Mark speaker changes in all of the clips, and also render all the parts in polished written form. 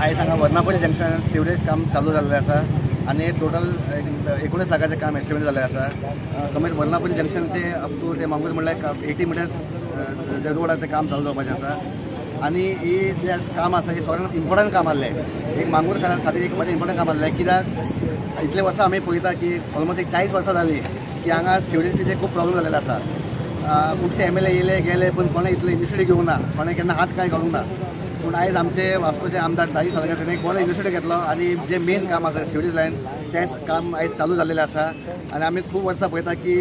Speaker 1: आयज हांगा वर्णापल्ली junction sewerage काम चालू जाल्लें आसा आनी टोटल 19 लाखाचें काम एस्टिमेट जाल्लें आसा. कमीत वर्णापल्ली जंक्शन ते अप टू ते मांगूर म्हणल्यार 80 मिटर्स जे रोड आसा तें काम चालू जावपाचें आसा. आनी ही जें काम आसा हें सगळ्यांत इम्पोर्टंट काम आहलें, एक मांगूर खातीर एक बरें इम्पोर्टंट काम आहलें. कित्याक इतले वर्सां आमी पळयता की ऑलमोस्ट एक 40 वर्सां जालीं की हांगा सिवरेजीचे खूब प्रॉब्लम जाल्ले आसा. खुबशे एम एल ए येयले गेले पूण कोणें इतले इनिशिएटीव घेवंक ना, कोणें केन्ना हात कांय घालूंक ना. पूण आयज आमचे वास्कोचे आमदार दाजी साळकार ताणें एक बरो इनिशिएटीव घेतलो आनी जें मेन काम आसा सिवरेज लायन तेंच काम आयज चालू जाल्लें आसा. आनी आमी खूब वर्सां पळयता की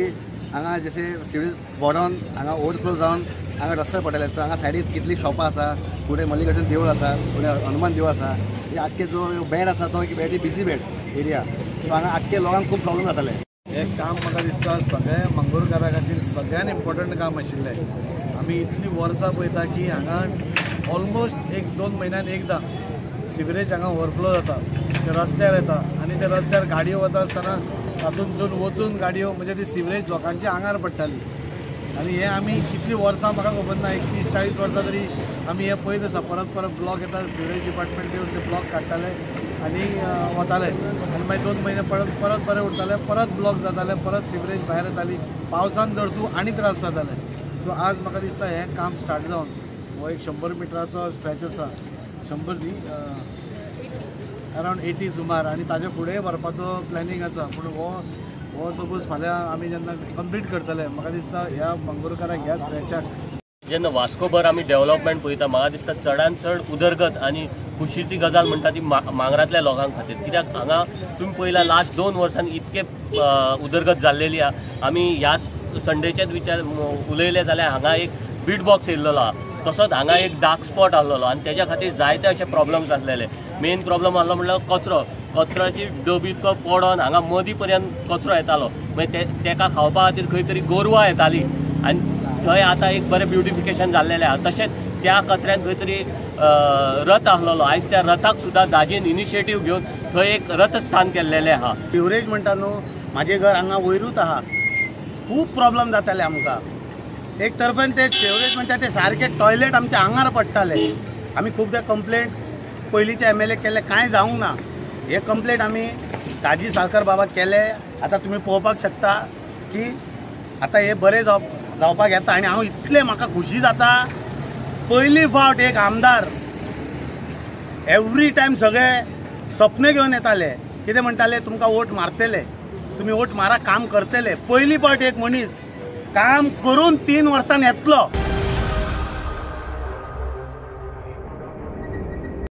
Speaker 1: हांगा जशें सिवरेज बोडोन हांगा ओवरफ्लो जावन हांगा रस्ते पडटले. तर हांगा सायडीक कितलीं शॉपां आसा, फुडें मल्लिकार्जून देवूळ आसा, फुडें हनुमान देवूळ आसा. हे आख्खे जो बेड आसा तो एक very busy bed area, so हांगा आख्खे लोकांक खूब प्रॉब्लम जाताले.
Speaker 2: हें काम म्हाका दिसता सगळ्या मांगोरकारा खातीर सगळ्यान इम्पोर्टंट काम आशिल्लें. आमी इतलीं वर्सां पळयता की हांगा ऑलमोस्ट 1-2 म्हयन्यान एकदां सिवरेज हांगा ओवरफ्लो जाता, ते रस्त्यार येता आनी ते रस्त्यार गाडयो वता आसतना तातूंतसून वचून गाडयो म्हणजे ती सिवरेज लोकांच्या आंगार पडटाली. आनी हें आमी कितलीं वर्सां म्हाका खबर ना, एक 30-40 वर्सां तरी आमी हें पळयत आसा. परत परत ब्लॉक येता, सिवरेज डिपार्टमेंट येवन ते ब्लॉक काडटाले आनी वताले आनी मागीर 2 म्हयने परत परत बरें उरताले, परत ब्लॉक जाताले, परत सिवरेज भायर येताली, पावसान जर तूं आनी त्रास जाताले. सो आज म्हाका दिसता हें काम स्टार्ट जावन हो एक 100 मिटराचो स्ट्रेच आसा, 100 न्ही अरावंड 80 सुमार, आनी ताजे फुडें व्हरपाचो प्लॅनिंग आसा. पूण हो सपोज फाल्यां आमी जेन्ना कंप्लीट करतले म्हाका दिसता ह्या मांगोरकाराक ह्या स्ट्रेचाक
Speaker 3: जेन्ना वास्कोभर आमी डेव्हलपमेंट पळयता म्हाका दिसता चडान चड उदरगत आनी खुशीची गजाल म्हणटा ती मांगरांतल्या लोकां खातीर. कित्याक हांगा तुमी पळयला लास्ट 2 वर्सांनी इतके उदरगत जाल्लेली आहा. आमी ह्या संडेचेच विचार उलयले जाल्यार हांगा एक बीट बॉक्स येयल्लो आहा, तसोच हांगा एक डार्क स्पॉट आहलोलो आनी तेज्या खातीर जायते अशे प्रॉब्लम्स आसलेले. मेन प्रॉब्लम आहलो म्हणल्यार कचरो, कचऱ्याची डबी इतको पडोन हांगा मदीं पर्यंत कचरो येतालो, मागीर तेका खावपा खातीर खंय तरी गोरवां येताली आनी थंय आतां एक बरें ब्युटिफिकेशन जाल्लेलें आहा. तशेंच त्या कचऱ्यान खंय तरी रथ आहलोलो, आयज त्या रथाक सुद्दां दाजीन इनिशिएटीव घेवन थंय एक रथस्थान केल्लेलें आहा.
Speaker 4: सिवरेज म्हणटा न्हू, म्हाजें घर हांगा वयरूच आहा, खूब प्रॉब्लम जाताले आमकां. एक तर्फेन ते सिवरेज म्हणटा ते सारके टॉयलेट आमच्या आंगार पडटाले. आमी खुबदां कंप्लेंट पयलींचे एम एल ए केल्ले, कांय जावंक ना. हे कंप्लेंट आमी दाजी साळकर बाबा केले. आतां तुमी पळोवपाक शकता की आतां हे बरें जावपाक येता आनी हांव इतलें म्हाका खुशी जाता. पयली फावट एक आमदार एवरी टायम सगळे सपने घेवन येताले, कितें म्हणटाले तुमकां वोट मारतले, तुमी वोट मारा, काम करतले. पयली फावट एक मनीस काम करून 3 वर्सांनी येतलो.